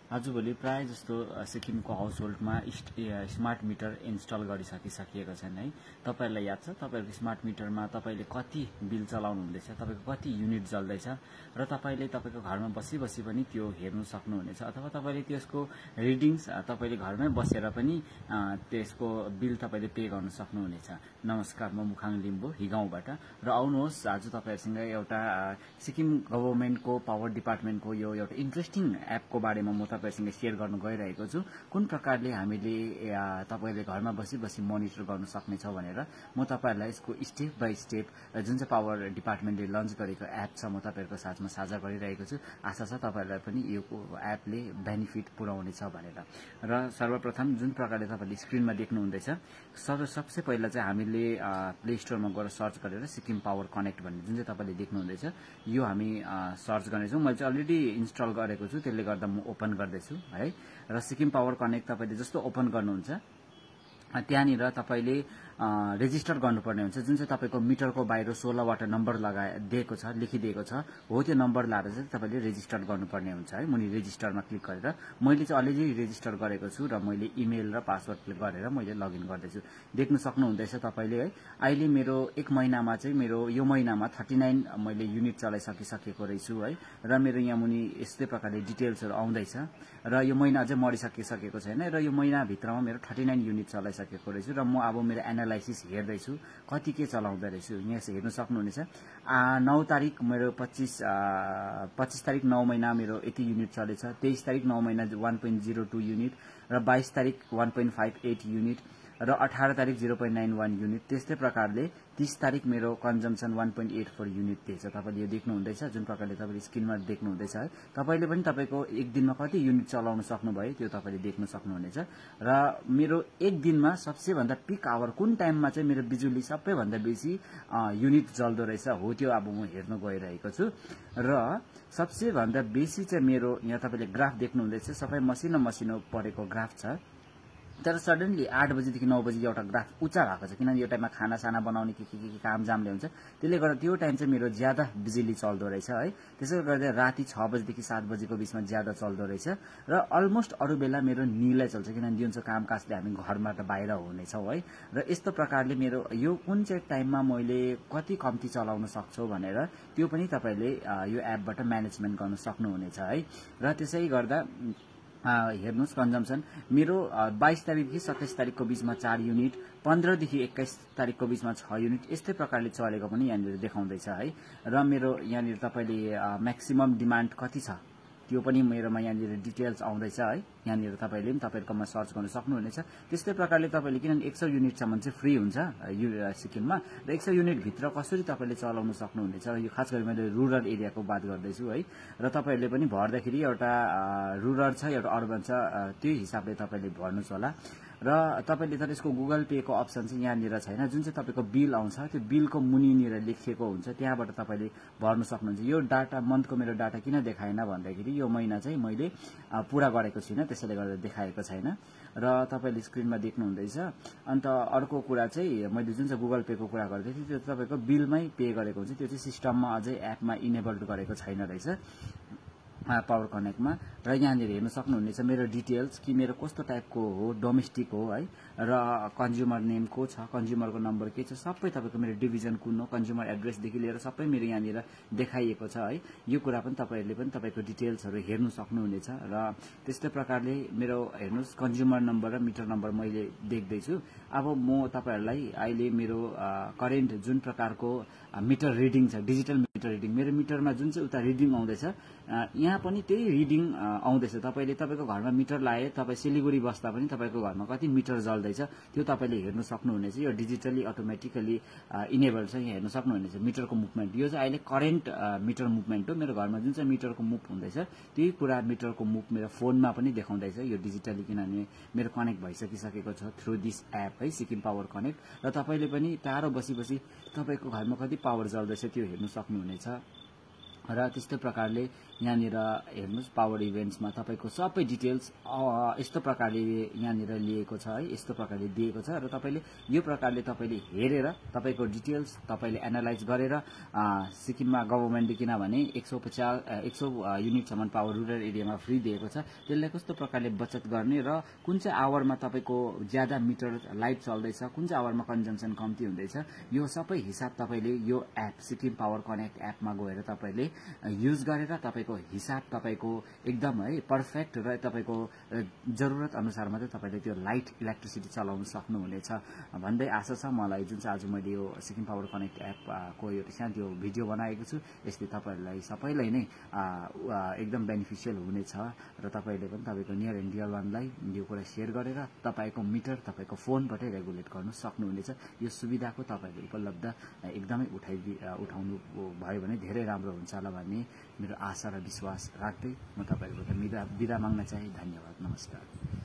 आजभोलि प्राय जस्तो सिक्किमको हाउसहोल्डमा स्मार्ट मिटर इन्स्टल गरिसकिएको छन् है। तपाईहरुलाई याद छ तपाईहरुको स्मार्ट मिटरमा तपाईले कति बिल चलाउनु हुँदैछ, तपाईको कति युनिट जल्दैछ र तपाईले तपाईको घरमा बसी पनि त्यो हेर्न सक्नुहुनेछ अथवा तपाईले त्यसको रिडिङ्स तपाईले घरमै बसेर पनि त्यसको बिल तपाईले पे गर्न सक्नुहुनेछ। नमस्कार, म मुखाङ लिम्बु हिगाउँबाट र आउनुहोस् आज तपाईहरुसँग एउटा सिक्किम गभर्नमेन्टको पावर डिपार्टमेन्टको यो एउटा इन्ट्रेस्टिङ एपको बारेमा म तपाईहरुसँग शेयर गर्न गइरहेको छु। कुन प्रकारले हामीले तपाईले घरमा बसी मोनिटर गर्न सक्नेछ भनेर म तपाईहरुलाई यसको स्टेप बाइ स्टेप जुन चाहिँ पावर डिपार्टमेन्टले लन्च गरेको एप छ म तपाईहरुको साथमा साझा गरिरहेको छु। आशा छ तपाईहरुलाई पनि यो एपले बेनिफिट पुर्याउनेछ भनेर। र सर्वप्रथम जुन प्रकारले तपाईले स्क्रिनमा देख्नु हुँदैछ, सबसे पहिला चाहिँ हामीले प्ले स्टोरमा गएर सर्च गरेर सिक्किम पावर कनेक्ट भन्ने जुन चाहिँ तपाईले देख्नु हुँदैछ यो हामी सर्च गर्नेछौँ। मैले चाहिँ अलरेडी इन्स्टल गरेको छु, त्यसले गर्दा म ओपन गर्दैछु है। र सिक्किम पावर कनेक्ट तपाईले जस्तो ओपन गर्नुहुन्छ त्यहाँनिर तपाईले रेजिस्टर गर्नुपर्ने हुन्छ। जुन चाहिँ तपाईको मिटरको बाहिर 16 वटा नम्बर दिएको छ, लेखिदिएको छ, हो त्यो नम्बर लाएर चाहिँ तपाईले रेजिस्टर गर्नुपर्ने हुन्छ है। मुनि रेजिस्टरमा क्लिक गरेर मैले चाहिँ अलरेडी रेजिस्टर गरेको छु र मैले इमेल र पासवर्ड क्लिक गरेर मैले लगइन गर्दैछु। देख्न सक्नुहुँदैछ तपाईले है। अहिले मेरो एक महिनामा चाहिँ मेरो यो महिनामा 39 मैले युनिट चलाइसकेको रहेछु है। र मेरो यहाँ मुनि यस्तै प्रकारले डिटेल्सहरु आउँदैछ र यो महिना अझै मरिसकेको छैन र यो महिना भित्रमा मेरो 39 युनिट चलाइसकेको रहेछु र म अब मेरो एनालाइसिस हेर्दैछु कति के चलाउँदै रहेछु। यहाँ हेर्न सक्नुहुनेछ 9 तारिक मेरो 25 तारिक 9 महिना मेरो यति युनिट चलेछ, 23 तारिक 9 महिना 1.02 युनिट र 22 तारिक 1.58 युनिट र 18 तारिक 0.91 युनिट। त्यस्तै प्रकारले 30 तारिक मेरो कन्जम्सन 1.84 युनिट दिएछ। तपाईले यो देख्नु हुँदैछ जुन प्रकारले तपाईले स्क्रिनमा देख्नु हुँदैछ है। तपाईले पनि तपाईको एक दिनमा कति युनिट चलाउन सक्नुभयो त्यो तपाईले देख्न सक्नुहुनेछ। र मेरो एक दिनमा सबसे भन्दा पिक आवर कुन टाइममा चाहिँ मेरो बिजुली सबैभन्दा बेसी युनिट जल्दो रहेछ हो त्यो अब म हेर्न गइरहेको छु। र सबसे भन्दा बेसी चाहिँ मेरो यहाँ तपाईले ग्राफ देख्नु हुँदैछ, सबै मसिनो परेको ग्राफ छ। तर सडनली 8 बजेदेखि 9 बजे एउटा ग्राफ उच्च भएको छ, किनभने यो टाइममा खाना बनाउने के काम जामले हुन्छ। त्यसले गर्दा त्यो टाइम चाहिँ मेरो ज्यादा बिजुली चल्दो रहेछ है। त्यसैले गर्दा राति 6 बजेदेखि 7 बजेको बीचमा ज्यादा चल्दो रहेछ र अलमोस्ट अरु बेला मेरो निलै चल्छ, किनभने दिउँसो कामकाजले हामी घरबाट बाहिर हुनेछौँ है। र यस्तो प्रकारले मेरो यो कुन चाहिँ टाइममा मैले कति कम्ती चलाउन सक्छु भनेर त्यो पनि तपाईले यो एपबाट म्यानेजमेन्ट गर्न सक्नुहुनेछ है। र त्यसै गर्दा हेर्नुस् कन्जम्सन मेरो 22 तारिकदेखि 27 तारिकको बीचमा 4 युनिट, 15 देखि 21 तारिकको बीचमा 6 युनिट, यस्तै प्रकारले चलेको पनि यहाँनिर देखाउँदैछ है। र मेरो यहाँनिर तपाईले म्याक्सिमम डिमान्ड कति छ त्यो पनि मेरोमा यहाँनिर डिटेल्स आउँदैछ है। यहाँनिर तपाईले पनि तपाईहरुकोमा सर्च गर्न सक्नुहुनेछ। त्यस्तै प्रकारले तपाईले किनभने 100 युनिटसम्म चाहिँ फ्री हुन्छ सिक्किममा र 100 युनिट भित्र कसरी तपाईले चलाउन सक्नुहुनेछ। यो खास गरी मैले रुरल एरियाको बात गर्दैछु है। र तपाईहरुले पनि भर्दाखेरि एउटा रुरल छ एउटा अर्बन छ, त्यो हिसाबले तपाईले भर्नुस् होला। र तपाईले तर यसको गुगल पे को अप्सन चाहिँ यहाँनिर छैन। जुन चाहिँ तपाईको बिल आउँछ त्यो बिलको मुनिनिर लेखिएको हुन्छ, त्यहाँबाट तपाईले भर्न सक्नुहुन्छ। यो डाटा मन्थको मेरो डाटा किन देखाएन भन्दाखेरि यो महिना चाहिँ मैले पूरा गरेको छैन, त्यसैले गर्दा देखाएको छैन। र तपाईले स्क्रिनमा देख्नु हुँदैछ। अन्त अर्को कुरा चाहिँ मैले जुन चाहिँ गुगल पे को कुरा गर्दै थिएँ त्यो तपाईको बिलमै पे गरेको हुन्छ, त्यो चाहिँ सिस्टममा अझै एपमा इनेबल्ड गरेको छैन रहेछ पावर कनेक्टमा। र यहाँनिर हेर्न सक्नुहुनेछ मेरो डिटेल्स कि मेरो कस्तो टाइपको हो, डोमेस्टिक हो है, र कन्ज्युमर नेम को छ, कन्ज्युमरको नम्बर के छ, सबै तपाईको मेरो डिभिजन कुन हो, कन्ज्युमर एड्रेसदेखि लिएर सबै मेरो यहाँनिर देखाइएको छ है। यो कुरा पनि तपाईहरुले पनि तपाईको डिटेल्सहरु हेर्न सक्नुहुनेछ। र त्यस्तै प्रकारले मेरो हेर्नुस् कन्ज्युमर नम्बर र मिटर नम्बर मैले देख्दैछु। अब म तपाईहरुलाई अहिले मेरो करेन्ट जुन प्रकारको मिटर रिडिङ छ, डिजिटल मिटर रिडिङ, मेरो मिटरमा जुन चाहिँ उता रिडिङ आउँदैछ यहाँ पनि त्यही रिडिङ आउँदैछ। तपाईले तपाईको घरमा मिटर लाए, तपाई सिलिगुडी बस्दा पनि तपाईको घरमा कति मिटर जल्दैछ त्यो तपाईले हेर्न सक्नुहुनेछ। यो डिजिटली अटोमेटिकली इनेबल्ड छ, यहाँ हेर्न सक्नुहुनेछ मिटरको मुभमेन्ट। यो चाहिँ अहिले करेन्ट मिटर मुभमेन्ट हो। मेरो घरमा जुन चाहिँ मिटरको मुभ हुँदैछ त्यही कुरा मिटरको मुभ मेरो फोनमा पनि देखाउँदैछ यो डिजिटली, किनभने मेरो कनेक्ट भइसकिसकेको छ थ्रु दिस एप है, सिक्किम पावर कनेक्ट। र तपाईले पनि टाढो बसी तपाईको घरमा कति पावर जल्दैछ त्यो हेर्न सक्नुहुनेछ। र त्यस्तै प्रकारले यहाँनिर हेर्नुहोस् पावर इभेन्ट्समा तपाईँको सबै डिटेल्स यस्तो प्रकारले यहाँनिर लिएको छ है, यस्तो प्रकारले दिएको छ र तपाईँले यो प्रकारले तपाईँले हेरेर तपाईँको डिटेल्स तपाईँले एनालाइज गरेर सिक्किममा गभर्मेन्टले किनभने 100 युनिटसम्म पावर रुरल एरियामा फ्री दिएको छ, त्यसलाई कस्तो प्रकारले बचत गर्ने र कुन चाहिँ आवरमा तपाईँको ज्यादा मिटर लाइट चल्दैछ, कुन चाहिँ आवरमा कन्जम्सन कम्ती हुँदैछ, यो सबै हिसाब तपाईँले यो एप सिक्किम पावर कनेक्ट एपमा गएर तपाईँले युज गरेर तपाईँको हिसाब तपाईँको एकदम है पर्फेक्ट र तपाईँको जरुरत अनुसार मात्रै तपाईँले त्यो लाइट इलेक्ट्रिसिटी चलाउन सक्नुहुनेछ भन्दै आशा छ। मलाई जुन चाहिँ आज मैले यो सिक्किम पावर कनेक्ट एपको एउटा सानो भिडियो बनाएको छु, यसले तपाईँहरूलाई सबैलाई नै एकदम बेनिफिसियल हुनेछ र तपाईँले पनि तपाईँको नियर एन्ड डियर वानलाई यो कुरा सेयर गरेर तपाईँको मिटर तपाईँको फोनबाटै रेगुलेट गर्नु सक्नुहुनेछ। यो सुविधाको तपाईँहरूले उपलब्ध एकदमै उठाउनु भयो भने धेरै राम्रो हुन्छ होला भन्ने मेरो आशा र विश्वास राख्दै म तपाईँहरूबाट बिदा माग्न चाहे। धन्यवाद, नमस्कार।